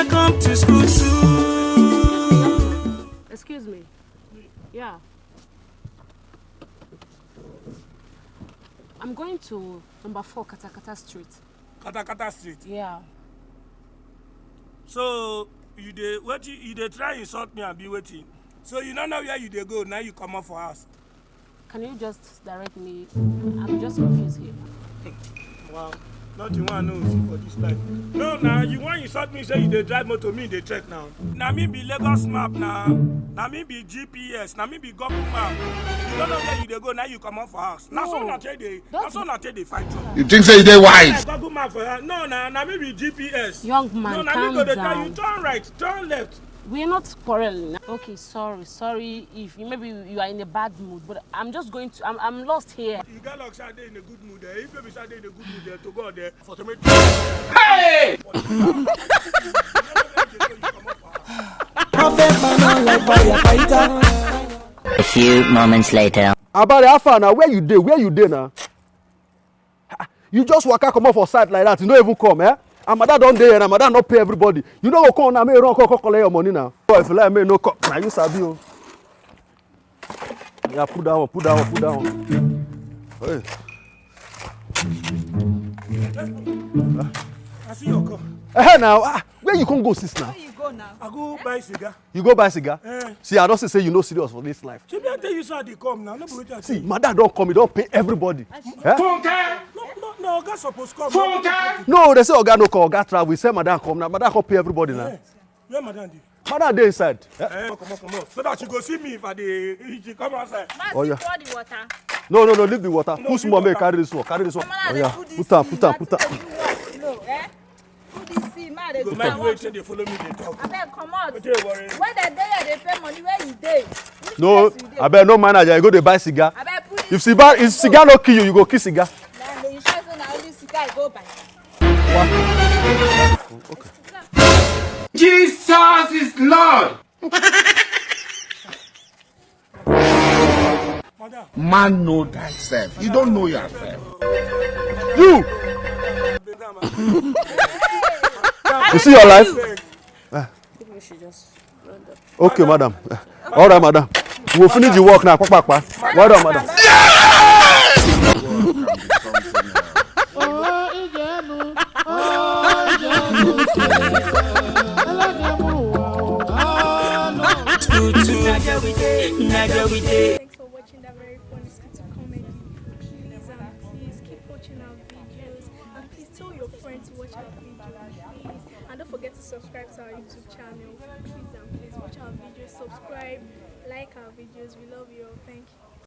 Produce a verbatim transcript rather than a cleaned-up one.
Come to school soon. Excuse me. Yeah. I'm going to number four Katakata Street. Katakata Street. Yeah. So you dey wetin you dey try insult me and be wetin? So you no know where you dey go, now you comot for house. Can you just direct me? I'm just confused here. Wow. Nothing one know see for this life. No, now you want insult me say you dey drive motor, me dey check now. Na me be Lagos map now. Na me be G P S. Na me be Google map. You don't know where you dey go, now you comot for house. Na so No. na take dey, na Don't so na take dey fight trouble. You think say you dey wise? Google map for her. No, na na me be G P S. Young man, No, na me calm go dey tell you down. Turn right, turn left. We're not quarreling. Okay, sorry, sorry if you, maybe you are in a bad mood, but I'm just going to, I'm, I'm lost here. You get luck, say I dey in a good mood. Eh? If you be say I dey in a good mood, eh, to God, eh, for tomato. Hey! A few moments later. Abare, how far now? Where you dey? Where you dey now? Ah, you just waka comot for site like that, you no even come, eh? And madam don dey here, and madam no pay everybody. You no go come now, make you run come, come collect your money now. Boy, if you like, make you no come. Na you sabi o. Yeah, put that one, put that one, put that one. Hey. I see your car. Eh, now, ah, where you come go since now? Where you go now? I go buy cigar. You go buy cigar? Eh. See, I don see say you no serious for this life. Shebi I tell you say I dey come now. No be wetin I tell See, you. Madam don come, he don pay everybody. Eh? No, no, no, oga suppose come. No, no, no. No, they say oga no come, oga travel. He say madam come now, madam come pay everybody now. Eh, where madam dey? Madam dey inside. Eh? Eh, come on, come on. So that she go see me if I dey, she come outside. Ma, Oh, see, yeah. Pour the water. No, no, no, leave the water. No, Put leave small, make water. carry this one, carry this one. Come on, Oh yeah, put this put am, thing. Put am, put am. That's how you work, you know, eh? Put this thing, ma, dey Go do mind my the way work. say they follow me, they talk. Abeg comot. Wetin you worry? Where the day they pay money, where you dey? Which No, place you dey? Abeg, no mind, I go dey buy cigar. Abeg put this. If cigar, if cigar no kill you, you go kill cigar. Na you sure say na only cigar I go buy? Okay. Jesus is Lord. Madam, Man, know thyself. You don't know yourself. You. You see your life? People should just run the Okay, madam. All right, madam. We'll finish the work now. Kpakpakpa. Well done, madam. Thanks for watching that very funny skit comedy. Please and please keep watching our videos, and please tell your friends to watch our videos, please. And don't forget to subscribe to our YouTube channel. Please and please watch our videos, subscribe, like our videos. We love you all. Thank you.